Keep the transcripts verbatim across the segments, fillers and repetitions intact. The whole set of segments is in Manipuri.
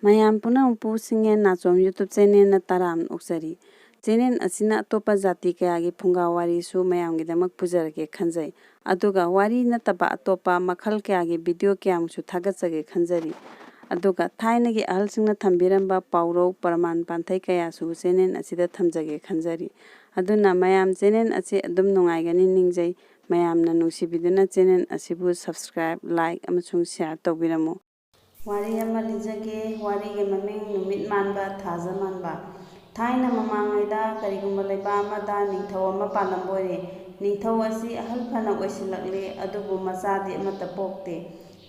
ꯃꯌꯥꯝ ꯄꯨꯝꯅꯃꯛꯄꯨ ꯁꯤꯡꯉꯦꯟ ꯅꯥꯆꯣꯝ YouTube channelꯅ ꯇꯔꯥꯝꯅ ꯑꯣꯛꯆꯔꯤ꯫ Channel ꯑꯁꯤꯅ ꯑꯇꯣꯞꯄ ꯖꯥꯇꯤ ꯀꯌꯥꯒꯤ ꯐꯨꯡꯒꯥ ꯋꯥꯔꯤꯁꯨ ꯃꯌꯥꯝꯒꯤꯗꯃꯛ ꯄꯨꯖꯔꯛꯀꯦ ꯈꯟꯖꯩ꯫ ꯑꯗꯨꯒ ꯋꯥꯔꯤ ꯅꯠꯇꯕ ꯑꯇꯣꯞꯄ ꯃꯈꯜ ꯀꯌꯥꯒꯤ video ꯀꯌꯥꯃꯨꯛꯁꯨ ꯊꯥꯒꯠꯆꯒꯦ ꯈꯟꯖꯔꯤ꯫ ꯑꯗꯨꯒ ꯊꯥꯏꯅꯒꯤ ꯑꯍꯜꯁꯤꯡꯅ ꯊꯝꯕꯤꯔꯝꯕ ꯄꯥꯎꯔꯧ, ꯄ꯭ꯔꯃꯥꯟ ꯄꯥꯟꯊꯩ ꯀꯌꯥꯁꯨ channel ꯑꯁꯤꯗ ꯊꯝꯖꯒꯦ ꯈꯟꯖꯔꯤ꯫ ꯑꯗꯨꯅ ꯃꯌꯥꯝ channel ꯑꯁꯤ ꯑꯗꯨꯝ ꯅꯨꯡꯉꯥꯏꯒꯅꯤ ꯅꯤꯡꯖꯩ꯫ ꯃꯌꯥꯝꯅ ꯅꯨꯡꯁꯤꯕꯤꯗꯨꯅ channel ꯑꯁꯤꯕꯨ subscribe, like ꯑꯃꯁꯨꯡ share ꯇꯧꯕꯤꯔꯝꯃꯨ꯫ ꯋꯥꯔꯤ ꯑꯃ ꯂꯤꯖꯒꯦ꯫ ꯋꯥꯔꯤꯒꯤ ꯃꯃꯤꯡ ꯅꯨꯃꯤꯠ ꯃꯥꯟꯕ, ꯊꯥꯖ ꯃꯥꯟꯕ꯫ ꯊꯥꯏꯅ ꯃꯃꯥꯡꯉꯩꯗ ꯀꯔꯤꯒꯨꯝꯕ ꯂꯩꯕꯥꯛ ꯑꯃꯗ ꯅꯤꯡꯊꯧ ꯑꯃ ꯄꯥꯜꯂꯝꯕ ꯑꯣꯏꯔꯦ꯫ ꯅꯤꯡꯊꯧ ꯑꯁꯤ ꯑꯍꯜ ꯐꯅ ꯑꯣꯏꯁꯤꯜꯂꯛꯂꯦ, ꯑꯗꯨꯕꯨ ꯃꯆꯥꯗꯤ ꯑꯃꯠꯇ ꯄꯣꯛꯇꯦ꯫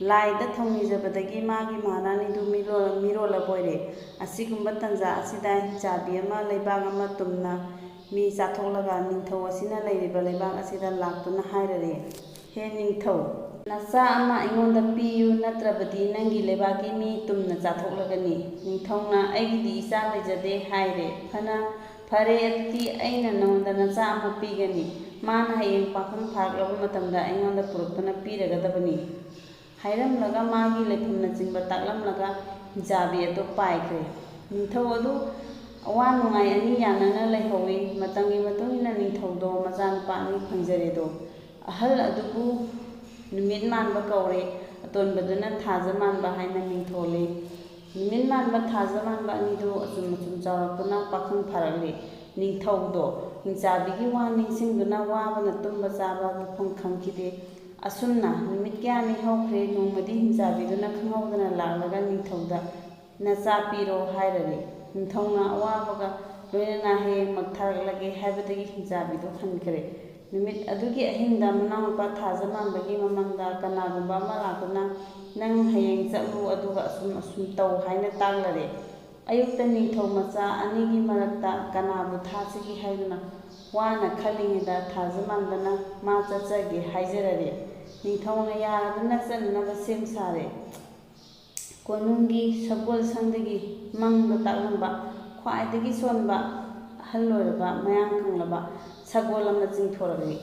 ꯂꯥꯏꯗ ꯊꯧꯅꯤꯖꯕꯗꯒꯤ ꯃꯥꯒꯤ ꯃꯍꯥꯔꯥꯅꯤꯗꯨ ꯃꯤꯔꯣꯜ-, ꯃꯤꯔꯣꯜꯂꯕ ꯑꯣꯏꯔꯦ꯫ ꯑꯁꯤꯒꯨꯝꯕ ꯇꯟꯖꯥ ꯑꯁꯤꯗ ꯍꯤꯡꯆꯥꯕꯤ ꯑꯃ ꯂꯩꯕꯥꯛ ꯑꯃ ꯇꯨꯝꯅ ꯃꯤ ꯆꯥꯊꯣꯛꯂꯒ ꯅꯤꯡꯊꯧ ꯑꯁꯤꯅ ꯂꯩꯔꯤꯕ ꯂꯩꯕꯥꯛ ꯑꯁꯤꯗ ꯂꯥꯛꯇꯨꯅ ꯍꯥꯏꯔꯔꯦ, "ꯍꯦ ꯅꯤꯡꯊꯧ, ꯅꯆꯥ ꯑꯃ ꯑꯩꯉꯣꯟꯗ ꯄꯤꯌꯨ, ꯅꯠꯇ꯭ꯔꯕꯗꯤ ꯅꯪꯒꯤ ꯂꯩꯕꯥꯛꯀꯤ ꯃꯤ ꯇꯨꯝꯅ ꯆꯥꯊꯣꯛꯂꯒꯅꯤ꯫" ꯅꯤꯡꯊꯧꯅ, "ꯑꯩꯒꯤꯗꯤ ꯏꯆꯥ ꯂꯩꯖꯗꯦ" ꯍꯥꯏꯔꯦ꯫ "ꯐꯅ ꯐꯔꯦ, ꯑꯗꯨꯗꯤ ꯑꯩꯅ ꯅꯉꯣꯟꯗ ꯅꯆꯥ ꯑꯃ ꯄꯤꯒꯅꯤ꯫ ꯃꯥꯅ ꯍꯌꯦꯡ ꯄꯥꯈꯪ ꯐꯥꯔꯛꯂꯕ ꯃꯇꯝꯗ ꯑꯩꯉꯣꯟꯗ ꯄꯨꯔꯛꯇꯨꯅ ꯄꯤꯔꯒꯗꯕꯅꯤ" ꯍꯥꯏꯔꯝꯂꯒ ꯃꯥꯒꯤ ꯂꯩꯐꯝꯅꯆꯤꯡꯕ ꯇꯥꯛꯂꯝꯂꯒ ꯍꯤꯡꯆꯥꯕꯤ ꯑꯗꯨ ꯄꯥꯏꯈ꯭ꯔꯦ꯫ ꯅꯤꯡꯊꯧ ꯑꯗꯨ ꯑꯋꯥ ꯅꯨꯡꯉꯥꯏ ꯑꯅꯤ ꯌꯥꯅꯅ ꯂꯩꯍꯧꯋꯤ꯫ ꯃꯇꯝꯒꯤ ꯃꯇꯨꯡ ꯏꯟꯅ ꯅꯤꯡꯊꯧꯗꯣ ꯃꯆꯥꯅꯨꯄꯥ ꯑꯅꯤ ꯐꯪꯖꯔꯦꯗꯣ꯫ ꯑꯍꯜ ꯑꯗꯨꯕꯨ ꯅꯨꯃꯤꯠ ꯃꯥꯟꯕ ꯀꯧꯔꯦ, ꯑꯇꯣꯟꯕꯗꯨꯅ ꯊꯥꯖ ꯃꯥꯟꯕ ꯍꯥꯏꯅ ꯃꯤꯡꯊꯣꯜꯂꯤ꯫ ꯅꯨꯃꯤꯠ ꯃꯥꯟꯕ ꯊꯥꯖ ꯃꯥꯟꯕ ꯑꯅꯤꯗꯨ ꯑꯆꯨꯝ ꯑꯆꯨꯝ ꯆꯥꯎꯔꯛꯇꯨꯅ ꯄꯥꯈꯪ ꯐꯥꯔꯛꯂꯤ꯫ ꯅꯤꯡꯊꯧꯗꯣ ꯍꯤꯡꯆꯥꯕꯤꯒꯤ ꯋꯥ ꯅꯤꯡꯁꯤꯡꯗꯨꯅ ꯋꯥꯕꯅ ꯇꯨꯝꯕ ꯆꯥꯕ ꯃꯐꯝ ꯈꯪꯈꯤꯗꯦ꯫ ꯑꯁꯨꯝꯅ ꯅꯨꯃꯤꯠ ꯀꯌꯥꯅꯤ ꯍꯧꯈ꯭ꯔꯦ꯫ ꯅꯣꯡꯃꯗꯤ ꯍꯤꯡꯆꯥꯕꯤꯗꯨꯅ ꯈꯪꯍꯧꯗꯅ ꯂꯥꯛꯂꯒ ꯅꯤꯡꯊꯧꯗ "ꯅꯆꯥ ꯄꯤꯔꯣ" ꯍꯥꯏꯔꯔꯦ꯫ ꯅꯤꯡꯊꯧꯅ ꯑꯋꯥꯕꯒ ꯂꯣꯏꯅꯅ "ꯍꯌꯦꯡꯃꯛ ꯊꯥꯔꯛꯂꯒꯦ" ꯍꯥꯏꯕꯗꯒꯤ ꯍꯤꯡꯆꯥꯕꯤꯗꯨ ꯍꯟꯈ꯭ꯔꯦ꯫ ꯅꯨꯃꯤꯠ ꯑꯗꯨꯒꯤ ꯑꯍꯤꯡꯗ ꯃꯅꯥꯎꯅꯨꯄꯥ ꯊꯥꯖ ꯃꯥꯟꯕꯒꯤ ꯃꯃꯪꯗ ꯀꯅꯥꯒꯨꯝꯕ ꯑꯃ ꯂꯥꯛꯇꯨꯅ "ꯅꯪ ꯍꯌꯦꯡ ꯆꯠꯂꯨ, ꯑꯗꯨꯒ ꯑꯁꯨꯝ ꯑꯁꯨꯝ ꯇꯧ" ꯍꯥꯏꯅ ꯇꯥꯛꯂꯔꯦ꯫ ꯑꯌꯨꯛꯇ ꯅꯤꯡꯊꯧ ꯃꯆꯥ ꯑꯅꯤꯒꯤ ꯃꯔꯛꯇ ꯀꯅꯥꯕꯨ ꯊꯥꯁꯤꯒꯦ ꯍꯥꯏꯗꯨꯅ ꯋꯥꯅ ꯈꯜꯂꯤꯉꯩꯗ ꯊꯥꯖ ꯃꯥꯟꯕꯅ ꯃꯥ ꯆꯠꯆꯒꯦ ꯍꯥꯏꯖꯔꯔꯦ꯫ ꯅꯤꯡꯊꯧꯅ ꯌꯥꯔꯗꯨꯅ ꯆꯠꯅꯅꯕ ꯁꯦꯝ ꯁꯥꯔꯦ꯫ ꯀꯣꯅꯨꯡꯒꯤ ꯁꯒꯣꯜ ꯁꯪꯗꯒꯤ ꯃꯪꯗ ꯇꯥꯛꯂꯝꯕ ꯈ꯭ꯋꯥꯏꯗꯒꯤ ꯁꯣꯟꯕ ꯑꯍꯜ ꯑꯣꯏꯔꯕ ꯃꯌꯥꯡ ꯀꯪꯂꯕ ꯁꯒꯣꯜ ꯑꯃ ꯆꯤꯡꯊꯣꯔꯛꯂꯤ꯫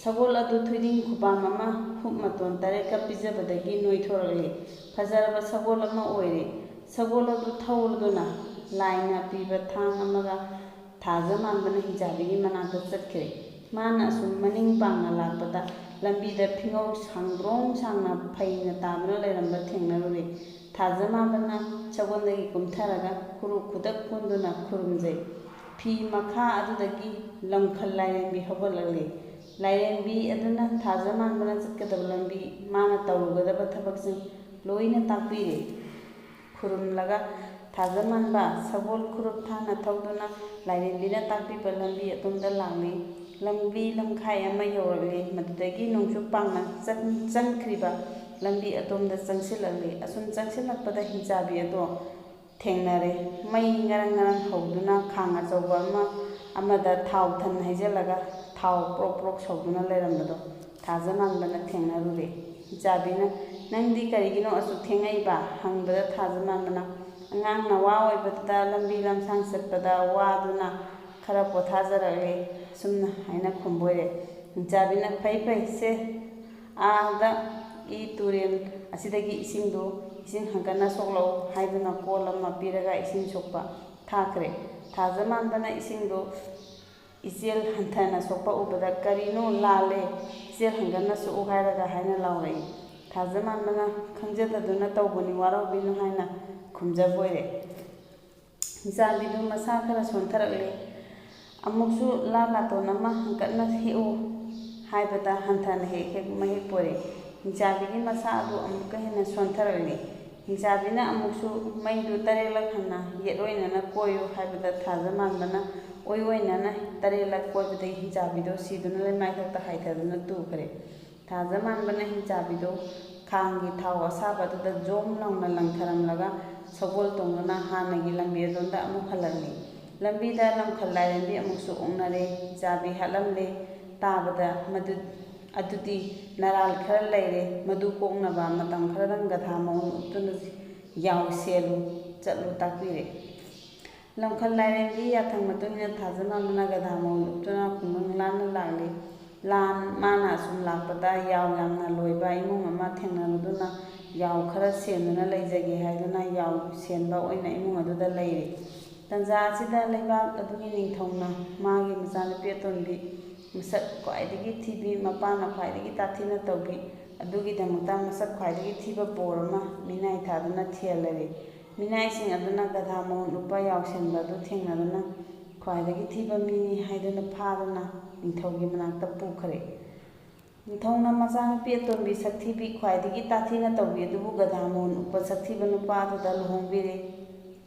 ꯁꯒꯣꯜ ꯑꯗꯨ ꯊꯣꯏꯗꯤꯡ ꯈꯨꯄꯥꯝ ꯑꯃ ꯈꯨꯞ ꯃꯇꯣꯟ ꯇꯔꯦꯠꯀ ꯄꯤꯖꯕꯗꯒꯤ ꯅꯣꯏꯊꯣꯔꯛꯂꯤ꯫ ꯐꯖꯔꯕ ꯁꯒꯣꯜ ꯑꯃ ꯑꯣꯏꯔꯦ꯫ ꯁꯒꯣꯜ ꯑꯗꯨ ꯊꯧꯔꯗꯨꯅ ꯂꯥꯏꯅ ꯄꯤꯕ ꯊꯥꯡ ꯑꯃꯒ ꯊꯥꯖ ꯃꯥꯟꯕꯅ ꯍꯤꯡꯆꯥꯕꯤꯒꯤ ꯃꯅꯥꯛꯇ ꯆꯠꯈ꯭ꯔꯦ꯫ ꯃꯥꯅ ꯑꯁꯨꯝ ꯃꯅꯤꯡ ꯄꯥꯡꯅ ꯂꯥꯛꯄꯗ ꯂꯝꯕꯤꯗ ꯐꯤꯉꯧ ꯁꯥꯡꯗ꯭ꯔꯣꯡ ꯁꯥꯡꯅ ꯐꯩꯅ ꯇꯥꯗꯨꯅ ꯂꯩꯔꯝꯕ ꯊꯦꯡꯅꯔꯨꯔꯦ꯫ ꯊꯥꯖ ꯃꯥꯟꯕꯅ ꯁꯒꯣꯜꯗꯒꯤ ꯀꯨꯝꯊꯔꯒ ꯈꯨꯔꯨ ꯈꯨꯗꯛ ꯀꯨꯟꯗꯨꯅ ꯈꯨꯔꯨꯝꯖꯩ꯫ ꯐꯤ ꯃꯈꯥ ꯑꯗꯨꯗꯒꯤ ꯂꯝꯈꯜ ꯂꯥꯏꯔꯦꯝꯕꯤ ꯍꯧꯒꯠꯂꯛꯂꯦ꯫ ꯂꯥꯏꯔꯦꯝꯕꯤ ꯑꯗꯨꯅ ꯊꯥꯖ ꯃꯥꯟꯕꯅ ꯆꯠꯀꯗꯕ ꯂꯝꯕꯤ, ꯃꯥꯅ ꯇꯧꯔꯨꯒꯗꯕ ꯊꯕꯛꯁꯤꯡ ꯂꯣꯏꯅ ꯇꯥꯛꯄꯤꯔꯦ꯫ ꯈꯨꯔꯨꯝꯂꯒ ꯊꯥꯖ ꯃꯥꯟꯕ ꯁꯒꯣꯜ ꯈꯨꯔꯨꯞ ꯊꯥꯅ ꯊꯧꯗꯨꯅ ꯂꯥꯏꯔꯦꯝꯕꯤꯅ ꯇꯥꯛꯄꯤꯕ ꯂꯝꯕꯤ ꯑꯗꯣꯝꯗ ꯂꯥꯛꯂꯤ꯫ ꯂꯝꯕꯤ ꯂꯝꯈꯥꯏ ꯑꯃ ꯌꯧꯔꯛꯂꯤ꯫ ꯃꯗꯨꯗꯒꯤ ꯅꯣꯡꯆꯨꯞ ꯄꯥꯡꯅ ꯆꯪ-, ꯆꯪꯈ꯭ꯔꯤꯕ ꯂꯝꯕꯤ ꯑꯗꯣꯝꯗ ꯆꯪꯁꯤꯜꯂꯛꯂꯤ꯫ ꯑꯁꯨꯝ ꯆꯪꯁꯤꯜꯂꯛꯄꯗ ꯍꯤꯡꯆꯥꯕꯤ ꯑꯗꯣ ꯊꯦꯡꯅꯔꯦ꯫ ꯃꯩ ꯉꯔꯪ ꯉꯔꯪ ꯍꯧꯗꯨꯅ ꯈꯥꯡ ꯑꯆꯧꯕ ꯑꯃ ꯑꯃꯗ ꯊꯥꯎ ꯊꯟ ꯍꯩꯖꯤꯜꯂꯒ ꯊꯥꯎ ꯄ꯭ꯔꯣꯛ ꯄ꯭ꯔꯣꯛ ꯁꯧꯗꯨꯅ ꯂꯩꯔꯝꯕꯗꯣ ꯊꯥꯖ ꯃꯥꯟꯕꯅ ꯊꯦꯡꯅꯔꯨꯔꯦ꯫ ꯍꯤꯡꯆꯥꯕꯤꯅ, "ꯅꯪꯗꯤ ꯀꯔꯤꯒꯤꯅꯣ ꯑꯁꯨꯛ ꯊꯦꯡꯉꯛꯏꯕ?" ꯍꯪꯕꯗ ꯊꯥꯖ ꯃꯥꯟꯕꯅ, "ꯑꯉꯥꯡ ꯅꯋꯥ ꯑꯣꯏꯕꯗꯨꯗ ꯂꯝꯕꯤ ꯂꯝꯁꯥꯡ ꯆꯠꯄꯗ ꯋꯥꯗꯨꯅ ꯈꯔ ꯄꯣꯊꯥꯖꯔꯛꯂꯦ" ꯑꯁꯨꯝꯅ ꯍꯥꯏꯅ ꯈꯨꯝꯕ ꯑꯣꯏꯔꯦ꯫ ꯍꯤꯡꯆꯥꯕꯤꯅ, "ꯐꯩ ꯐꯩ, ꯁꯦ, ꯑꯥꯗ ꯏ ꯇꯨꯔꯦꯜ ꯑꯁꯤꯗꯒꯤ ꯏꯁꯤꯡꯗꯨ, ꯏꯁꯤꯡ ꯍꯪꯀꯠꯅ ꯁꯣꯛꯂꯛꯎ" ꯍꯥꯏꯗꯨꯅ ꯀꯣꯜ ꯑꯃ ꯄꯤꯔꯒ ꯏꯁꯤꯡ ꯁꯣꯛꯄ ꯊꯥꯈ꯭ꯔꯦ꯫ ꯊꯥꯖ ꯃꯥꯟꯕꯅ ꯏꯁꯤꯡꯗꯨ ꯏꯆꯦꯜ ꯍꯟꯊꯅ ꯁꯣꯛꯄ ꯎꯕꯗ, "ꯀꯔꯤꯅꯣ, ꯂꯥꯜꯂꯦ, ꯏꯆꯦꯜ ꯍꯪꯒꯠꯅ ꯁꯣꯛꯎ ꯍꯥꯏꯔꯒ" ꯍꯥꯏꯅ ꯂꯥꯎꯔꯛꯏ꯫ ꯊꯥꯖ ꯃꯥꯟꯕꯅ, "ꯈꯪꯖꯗꯗꯨꯅ ꯇꯧꯕꯅꯤ, ꯋꯥꯔꯧꯕꯤꯅꯨ" ꯍꯥꯏꯅ ꯈꯨꯝꯖꯕ ꯑꯣꯏꯔꯦ꯫ ꯍꯤꯡꯆꯥꯕꯤꯗꯨ ꯃꯁꯥ ꯈꯔ ꯁꯣꯟꯊꯔꯛꯂꯦ꯫ "ꯑꯃꯨꯛꯁꯨ ꯂꯥ ꯂꯥꯇꯣꯟ ꯑꯃ ꯍꯪꯀꯠꯅ ꯍꯦꯛꯎ" ꯍꯥꯏꯕꯗ ꯍꯟꯊꯅ ꯍꯦꯛ ꯍꯦꯛ ꯃꯍꯦꯛ ꯄꯣꯔꯦ꯫ ꯍꯤꯡꯆꯥꯕꯤꯒꯤ ꯃꯁꯥ ꯑꯗꯨ ꯑꯃꯨꯛꯀ ꯍꯦꯟꯅ ꯁꯣꯟꯊꯔꯛꯂꯦ꯫ ꯍꯤꯡꯆꯥꯕꯤꯅ ꯑꯃꯨꯛꯁꯨ ꯃꯩꯗꯨ ꯇꯔꯦꯠꯂꯛ ꯍꯟꯅ ꯌꯦꯠ ꯑꯣꯏꯅꯅ ꯀꯣꯏꯌꯨ ꯍꯥꯏꯕꯗ ꯊꯥꯖ ꯃꯥꯟꯕꯅ ꯑꯣꯏ ꯑꯣꯏꯅꯅ ꯇꯔꯦꯠꯂꯛ ꯀꯣꯏꯕꯗꯒꯤ ꯍꯤꯡꯆꯥꯕꯤꯗꯣ ꯁꯤꯗꯨꯅ ꯂꯩꯃꯥꯏꯊꯛꯇ ꯍꯥꯏꯊꯗꯨꯅ ꯇꯨꯈ꯭ꯔꯦ꯫ ꯊꯥꯖ ꯃꯥꯟꯕꯅ ꯍꯤꯡꯆꯥꯕꯤꯗꯨ ꯈꯥꯡꯒꯤ ꯊꯥꯎ ꯑꯁꯥꯕ ꯑꯗꯨꯗ ꯖꯣꯝ ꯂꯥꯎꯅ ꯂꯪꯊꯔꯝꯂꯒ ꯁꯒꯣꯜ ꯇꯣꯡꯗꯨꯅ ꯍꯥꯟꯅꯒꯤ ꯂꯝꯕꯤ ꯑꯗꯣꯝꯗ ꯑꯃꯨꯛ ꯍꯜꯂꯛꯂꯦ꯫ ꯂꯝꯕꯤꯗ ꯂꯝꯈꯜ ꯂꯥꯏꯔꯦꯝꯕꯤ ꯑꯃꯨꯛꯁꯨ ꯑꯣꯛꯅꯔꯦ꯫ ꯍꯤꯡꯆꯥꯕꯤ ꯍꯥꯠꯂꯝꯂꯦ꯫ ꯇꯥꯕꯗ ꯃꯗꯨ, ꯑꯗꯨꯗꯤ ꯅꯔꯥꯜ ꯈꯔ ꯂꯩꯔꯦ, ꯃꯗꯨ ꯀꯣꯛꯅꯕ ꯃꯇꯝ ꯈꯔꯗꯪ ꯒꯙꯥ ꯃꯑꯣꯡ ꯎꯠꯇꯨꯅ ꯌꯥꯎ ꯁꯦꯜꯂꯨ, ꯆꯠꯂꯨ ꯇꯥꯛꯄꯤꯔꯦ꯫ ꯂꯝꯈꯜ ꯂꯥꯏꯔꯦꯝꯕꯤ ꯌꯥꯊꯪ ꯃꯇꯨꯡ ꯏꯟꯅ ꯊꯥꯖ ꯃꯥꯟꯕꯅ ꯒꯙꯥ ꯃꯑꯣꯡ ꯎꯠꯇꯨꯅ ꯈꯨꯡꯒꯪ ꯂꯥꯟꯅ ꯂꯥꯛꯂꯤ꯫ ꯂꯥꯟ, ꯃꯥꯅ ꯑꯁꯨꯝ ꯂꯥꯛꯄꯗ ꯌꯥꯎ ꯌꯥꯝꯅ ꯂꯣꯏꯕ ꯏꯃꯨꯡ ꯑꯃ ꯊꯦꯡꯅꯔꯨꯗꯨꯅ ꯌꯥꯎ ꯈꯔ ꯁꯦꯟꯗꯨꯅ ꯂꯩꯖꯒꯦ ꯍꯥꯏꯗꯨꯅ ꯌꯥꯎ ꯁꯦꯟꯕ ꯑꯣꯏꯅ ꯏꯃꯨꯡ ꯑꯗꯨꯗ ꯂꯩꯔꯤ꯫ ꯇꯟꯖꯥ ꯑꯁꯤꯗ ꯂꯩꯕꯥꯛ ꯑꯗꯨꯒꯤ ꯅꯤꯡꯊꯧꯅ ꯃꯥꯒꯤ ꯃꯆꯥꯅꯨꯄꯤ ꯑꯇꯣꯟꯕꯤ ꯃꯁꯛ ꯈ꯭ꯋꯥꯏꯗꯒꯤ ꯊꯤꯕꯤ, ꯃꯄꯥꯅ ꯈ꯭ꯋꯥꯏꯗꯒꯤ ꯇꯥꯊꯤꯅ ꯇꯧꯕꯤ ꯑꯗꯨꯒꯤꯗꯃꯛꯇ ꯃꯁꯛ ꯈ꯭ꯋꯥꯏꯗꯒꯤ ꯊꯤꯕ ꯕꯣꯔ ꯑꯃ ꯃꯤꯅꯥꯏ ꯊꯥꯗꯨꯅ ꯊꯤꯍꯜꯂꯔꯤ꯫ ꯃꯤꯅꯥꯏꯁꯤꯡ ꯑꯗꯨꯅ ꯒꯙꯥ ꯃꯎꯟ ꯎꯞꯄ ꯌꯥꯎꯁꯦꯟꯕ ꯑꯗꯨ ꯊꯦꯡꯅꯗꯨꯅ ꯈ꯭ꯋꯥꯏꯗꯒꯤ ꯊꯤꯕ ꯃꯤꯅꯤ ꯍꯥꯏꯗꯨꯅ ꯐꯥꯗꯨꯅ ꯅꯤꯡꯊꯧꯒꯤ ꯃꯅꯥꯛꯇ ꯄꯨꯈ꯭ꯔꯦ꯫ ꯅꯤꯡꯊꯧꯅ ꯃꯆꯥꯅꯨꯄꯤ ꯑꯇꯣꯟꯕꯤ ꯁꯛꯊꯤꯕꯤ ꯈ꯭ꯋꯥꯏꯗꯒꯤ ꯇꯥꯊꯤꯅ ꯇꯧꯕꯤ ꯑꯗꯨꯕꯨ ꯒꯙꯥ ꯃꯎꯟ ꯎꯞꯄ ꯁꯛꯊꯤꯕ ꯅꯨꯄꯥ ꯑꯗꯨꯗ ꯂꯨꯍꯣꯡꯕꯤꯔꯦ꯫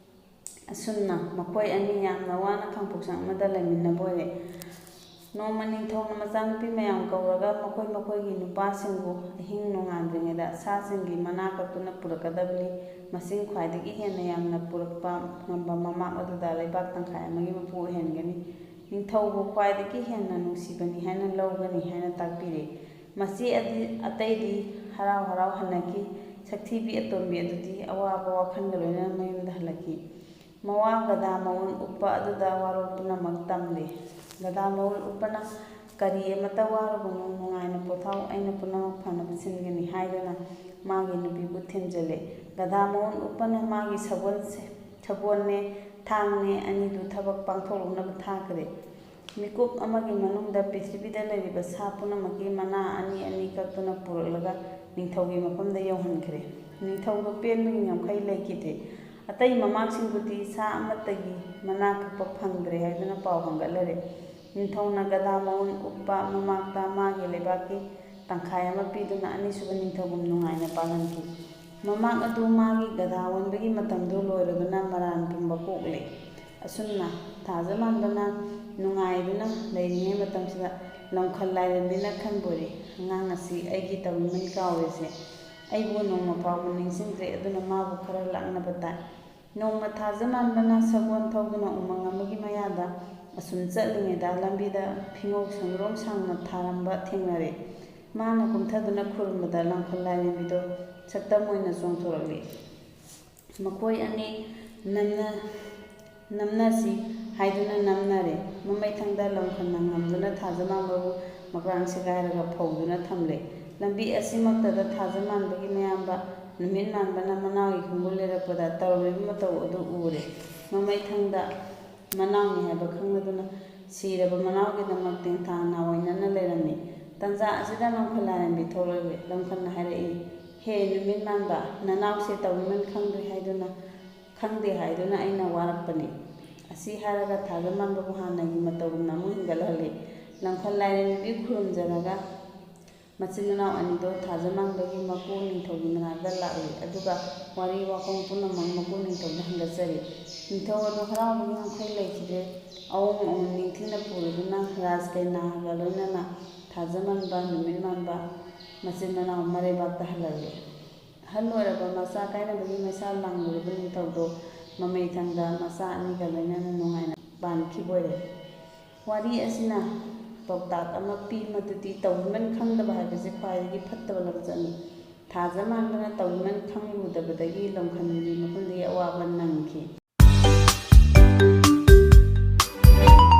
ꯑꯁꯨꯝꯅ ꯃꯈꯣꯏ ꯑꯅꯤ ꯌꯥꯝꯅ ꯋꯥꯅ ꯈꯥꯡꯄꯣꯛꯁꯪ ꯑꯃꯗ ꯂꯩꯃꯤꯟꯅꯕ ꯑꯣꯏꯔꯦ꯫ ꯅꯣꯡꯃ ꯅꯤꯡꯊꯧꯅ ꯃꯆꯥꯅꯨꯄꯤ ꯃꯌꯥꯝ ꯀꯧꯔꯒ ꯃꯈꯣꯏ ꯃꯈꯣꯏꯒꯤ ꯅꯨꯄꯥꯁꯤꯡꯕꯨ ꯑꯍꯤꯡ ꯅꯣꯡꯉꯥꯟꯗ꯭ꯔꯤꯉꯩꯗ ꯁꯥꯁꯤꯡꯒꯤ ꯃꯅꯥ ꯀꯛꯇꯨꯅ ꯄꯨꯔꯛꯀꯗꯕꯅꯤ꯫ ꯃꯁꯤꯡ ꯈ꯭ꯋꯥꯏꯗꯒꯤ ꯍꯦꯟꯅ ꯌꯥꯝꯅ ꯄꯨꯔꯛꯄ ꯉꯝꯕ ꯃꯃꯥꯡ ꯑꯗꯨꯗ ꯂꯩꯕꯥꯛ ꯇꯪꯈꯥꯏ ꯑꯃꯒꯤ ꯃꯄꯨ ꯑꯣꯏꯍꯟꯒꯅꯤ꯫ ꯅꯤꯡꯊꯧꯕꯨ ꯈ꯭ꯋꯥꯏꯗꯒꯤ ꯍꯦꯟꯅ ꯅꯨꯡꯁꯤꯕꯅꯤ ꯍꯥꯏꯅ ꯂꯧꯒꯅꯤ ꯍꯥꯏꯅ ꯇꯥꯛꯄꯤꯔꯦ꯫ ꯃꯁꯤ ꯑꯗꯤ-, ꯑꯇꯩꯗꯤ ꯍꯔꯥꯎ ꯍꯔꯥꯎ ꯍꯟꯅꯈꯤ꯫ ꯁꯛꯊꯤꯕꯤ ꯑꯇꯣꯟꯕꯤ ꯑꯗꯨꯗꯤ ꯑꯋꯥꯕ ꯋꯥꯈꯜꯒ ꯂꯣꯏꯅꯅ ꯃꯌꯨꯝꯗ ꯍꯜꯂꯛꯈꯤ꯫ ꯃꯋꯥ ꯒꯙꯥ ꯃꯎꯟ ꯎꯞꯄ ꯑꯗꯨꯗ ꯋꯥꯔꯣꯜ ꯄꯨꯝꯅꯃꯛ ꯇꯝꯂꯦ꯫ ꯒꯙꯥ ꯃꯎꯟ ꯎꯞꯄꯅ "ꯀꯔꯤ ꯑꯃꯠꯇ ꯋꯥꯔꯨꯒꯅꯨ, ꯅꯨꯡꯉꯥꯏꯅ ꯄꯣꯊꯥꯎ, ꯑꯩꯅ ꯄꯨꯝꯅꯃꯛ ꯐꯅꯕ ꯁꯤꯟꯒꯅꯤ" ꯍꯥꯏꯗꯨꯅ ꯃꯥꯒꯤ ꯅꯨꯄꯤꯕꯨ ꯊꯦꯝꯖꯤꯜꯂꯦ꯫ ꯒꯙꯥ ꯃꯎꯟ ꯎꯞꯄꯅ ꯃꯥꯒꯤ ꯁꯒꯣꯜꯁꯦ-, ꯁꯒꯣꯜꯅꯦ, ꯊꯥꯡꯅꯦ ꯑꯅꯤꯗꯨ ꯊꯕꯛ ꯄꯥꯡꯊꯣꯛꯂꯨꯅꯕ ꯊꯥꯈ꯭ꯔꯦ꯫ ꯃꯤꯀꯨꯞ ꯑꯃꯒꯤ ꯃꯅꯨꯡꯗ ꯄ꯭ꯔꯤꯊꯤꯕꯤꯗ ꯂꯩꯔꯤꯕ ꯁꯥ ꯄꯨꯝꯅꯃꯛꯀꯤ ꯃꯅꯥ ꯑꯅꯤ ꯑꯅꯤ ꯀꯛꯇꯨꯅ ꯄꯨꯔꯛꯂꯒ ꯅꯤꯡꯊꯧꯒꯤ ꯃꯐꯝꯗ ꯌꯧꯍꯟꯈ꯭ꯔꯦ꯫ ꯅꯤꯡꯊꯧꯗꯣ ꯄꯦꯟꯕꯒꯤ ꯉꯝꯈꯩ ꯂꯩꯈꯤꯗꯦ꯫ ꯑꯇꯩ ꯃꯃꯥꯡꯁꯤꯡꯕꯨꯗꯤ ꯁꯥ ꯑꯃꯠꯇꯒꯤ ꯃꯅꯥ ꯀꯛꯄ ꯐꯪꯗ꯭ꯔꯦ ꯍꯥꯏꯗꯨꯅ ꯄꯥꯎ ꯍꯪꯒꯠꯂꯔꯦ꯫ ꯅꯤꯡꯊꯧꯅ ꯒꯙꯥ ꯃꯎꯟ ꯎꯞꯄ ꯃꯃꯥꯛꯇ ꯃꯥꯒꯤ ꯂꯩꯕꯥꯛꯀꯤ ꯇꯪꯈꯥꯏ ꯑꯃ ꯄꯤꯗꯨꯅ ꯑꯅꯤꯁꯨꯕ ꯅꯤꯡꯊꯧꯒꯨꯝ ꯅꯨꯡꯉꯥꯏꯅ ꯄꯥꯜꯍꯟꯈꯤ꯫ ꯃꯃꯥꯛ ꯑꯗꯨ ꯃꯥꯒꯤ ꯒꯙꯥ ꯑꯣꯟꯕꯒꯤ ꯃꯇꯝꯗꯨ ꯂꯣꯏꯔꯗꯨꯅ ꯃꯔꯥꯟ ꯄꯨꯝꯕ ꯀꯣꯛꯂꯦ꯫ ꯑꯁꯨꯝꯅ ꯊꯥꯖ ꯃꯥꯟꯕꯅ ꯅꯨꯡꯉꯥꯏꯗꯨꯅ ꯂꯩꯔꯤꯉꯩ ꯃꯇꯝꯁꯤꯗ ꯂꯝꯈꯜ ꯂꯥꯏꯔꯦꯝꯕꯤꯅ ꯈꯟꯕꯣꯏꯔꯦ, "ꯑꯉꯥꯡ ꯑꯁꯤ ꯑꯩꯒꯤ ꯇꯧꯏꯃꯟ ꯀꯥꯎꯔꯦꯁꯦ, ꯑꯩꯕꯨ ꯅꯣꯡꯃ ꯐꯥꯎꯕ ꯅꯤꯡꯁꯤꯡꯗ꯭ꯔꯦ, ꯑꯗꯨꯅ ꯃꯥꯕꯨ ꯈꯔ ꯂꯥꯛꯅꯕ ꯇꯥꯏ"꯫ ꯅꯣꯡꯃ ꯊꯥꯖ ꯃꯥꯟꯕꯅ ꯁꯒꯣꯜ ꯊꯧꯗꯨꯅ ꯎꯃꯪ ꯑꯃꯒꯤ ꯃꯌꯥꯗ ꯑꯁꯨꯝ ꯆꯠꯂꯤꯉꯩꯗ ꯂꯝꯕꯤꯗ ꯐꯤꯉꯧ ꯁꯪꯒ꯭ꯔꯣꯝ ꯁꯥꯡꯅ ꯊꯥꯔꯝꯕ ꯊꯦꯡꯅꯔꯦ꯫ ꯃꯥꯅ ꯀꯨꯝꯊꯗꯨꯅ ꯈꯨꯔꯨꯝꯕꯗ ꯂꯝꯈꯜ ꯂꯥꯏꯔꯦꯝꯕꯤꯗꯣ ꯁꯛꯇꯝ ꯑꯣꯏꯅ ꯆꯣꯡꯊꯣꯔꯛꯂꯤ꯫ ꯃꯈꯣꯏ ꯑꯅꯤ ꯅꯝꯅ-, "ꯅꯝꯅꯁꯤ" ꯍꯥꯏꯗꯨꯅ ꯅꯝꯅꯔꯦ꯫ ꯃꯃꯩꯊꯪꯗ ꯂꯝꯈꯜꯅ ꯉꯝꯗꯨꯅ ꯊꯥꯖ ꯃꯥꯟꯕꯕꯨ ꯃꯀ꯭ꯔꯥꯡ ꯁꯦꯒꯥꯏꯔꯒ ꯐꯧꯗꯨꯅ ꯊꯝꯂꯦ꯫ ꯂꯝꯕꯤ ꯑꯁꯤꯃꯛꯇꯗ ꯊꯥꯖꯃꯥꯟꯕꯒꯤ ꯃꯌꯥꯝꯕ ꯅꯨꯃꯤꯠꯃꯥꯟꯕꯅ ꯃꯅꯥꯎꯒꯤ ꯈꯣꯡꯒꯨꯜ ꯂꯤꯔꯛꯄꯗ ꯇꯧꯔꯝꯂꯤꯕ ꯃꯇꯧ ꯑꯗꯨ ꯎꯔꯦ꯫ ꯃꯃꯩꯊꯪꯗ ꯃꯅꯥꯎꯅꯤ ꯍꯥꯏꯕ ꯈꯪꯂꯗꯨꯅ ꯁꯤꯔꯕ ꯃꯅꯥꯎꯒꯤꯗꯃꯛ ꯇꯦꯡꯊꯥ ꯅꯥꯑꯣꯏꯅꯅ ꯂꯩꯔꯝꯃꯤ꯫ ꯇꯟꯖꯥ ꯑꯁꯤꯗ ꯂꯝꯈꯜ ꯂꯥꯏꯔꯦꯝꯕꯤ ꯊꯣꯛꯂꯛꯂꯦ꯫ ꯂꯝꯈꯜꯅ ꯍꯥꯏꯔꯛꯏ, "ꯍꯦ ꯅꯨꯃꯤꯠꯃꯥꯟꯕ, ꯅꯅꯥꯎꯁꯦ ꯇꯧꯔꯤꯃꯟ ꯈꯪꯗ꯭ꯔꯤ ꯍꯥꯏꯗꯨꯅ, ꯈꯪꯗꯦ ꯍꯥꯏꯗꯨꯅ ꯑꯩꯅ ꯋꯥꯔꯛꯄꯅꯤ"꯫ ꯑꯁꯤ ꯍꯥꯏꯔꯒ ꯊꯥꯖꯃꯥꯟꯕꯕꯨ ꯍꯥꯟꯅꯒꯤ ꯃꯇꯧꯒꯨꯝꯅ ꯑꯃꯨꯛ ꯍꯤꯡꯒꯠꯍꯜꯂꯤ꯫ ꯂꯝꯈꯜ ꯂꯥꯏꯔꯦꯝꯕꯤ ꯈꯨꯔꯨꯝꯖꯔꯒ ꯃꯆꯤꯟ ꯃꯅꯥꯎ ꯑꯅꯤꯗꯣ ꯊꯥꯖꯃꯥꯟꯕꯒꯤ ꯃꯄꯨ ꯅꯤꯡꯊꯧꯒꯤ ꯃꯅꯥꯛꯇ ꯂꯥꯛꯂꯤ꯫ ꯑꯗꯨꯒ ꯋꯥꯔꯤ ꯋꯥꯈꯣꯡ ꯄꯨꯝꯅꯃꯛ ꯃꯄꯨ ꯅꯤꯡꯊꯧꯗ ꯍꯪꯒꯠꯆꯔꯤ꯫ ꯅꯤꯡꯊꯧ ꯑꯗꯨ ꯍꯔꯥꯎꯕꯒꯤ ꯉꯝꯈꯩ ꯂꯩꯈꯤꯗ꯭ꯔꯦ꯫ ꯑꯋꯣꯡ ꯑꯋꯣꯟ ꯅꯤꯡꯊꯤꯅ ꯄꯨꯔꯗꯨꯅ ꯔꯥꯖ ꯀꯩꯅꯥꯒ ꯂꯣꯏꯅꯅ ꯊꯥꯖꯃꯥꯟꯕ, ꯅꯨꯃꯤꯠꯃꯥꯟꯕ ꯃꯆꯤꯟ ꯃꯅꯥꯎ ꯃꯔꯩꯕꯥꯛꯇ ꯍꯜꯍꯜꯂꯤ꯫ ꯑꯍꯜ ꯑꯣꯏꯔꯕ ꯃꯆꯥ ꯀꯥꯏꯅꯕꯒꯤ ꯃꯩꯁꯥ ꯂꯥꯡꯂꯨꯔꯕ ꯅꯤꯡꯊꯧꯗꯣ ꯃꯃꯩꯊꯪꯗ ꯃꯆꯥ ꯑꯅꯤꯒ ꯂꯣꯏꯅꯅ ꯅꯨꯡꯉꯥꯏꯅ ꯄꯥꯟꯈꯤꯕ ꯑꯣꯏꯔꯦ꯫ ꯋꯥꯔꯤ ꯑꯁꯤꯅ ꯄꯥꯎꯇꯥꯛ ꯑꯃ ꯄꯤ ꯃꯗꯨꯗꯤ ꯇꯧꯕꯤꯃꯟ ꯈꯪꯗꯕ ꯍꯥꯏꯕꯁꯤ ꯈ꯭ꯋꯥꯏꯗꯒꯤ ꯐꯠꯇꯕ ꯂꯝꯆꯠꯅꯤ꯫ ꯊꯥꯖꯃꯥꯟꯕꯅ ꯇꯧꯕꯤꯃꯟ ꯈꯪꯂꯨꯗꯕꯗꯒꯤ ꯂꯝꯈꯜꯒꯤ ꯃꯐꯝꯗꯒꯤ ꯑꯋꯥꯕ ꯅꯪꯈꯤ꯫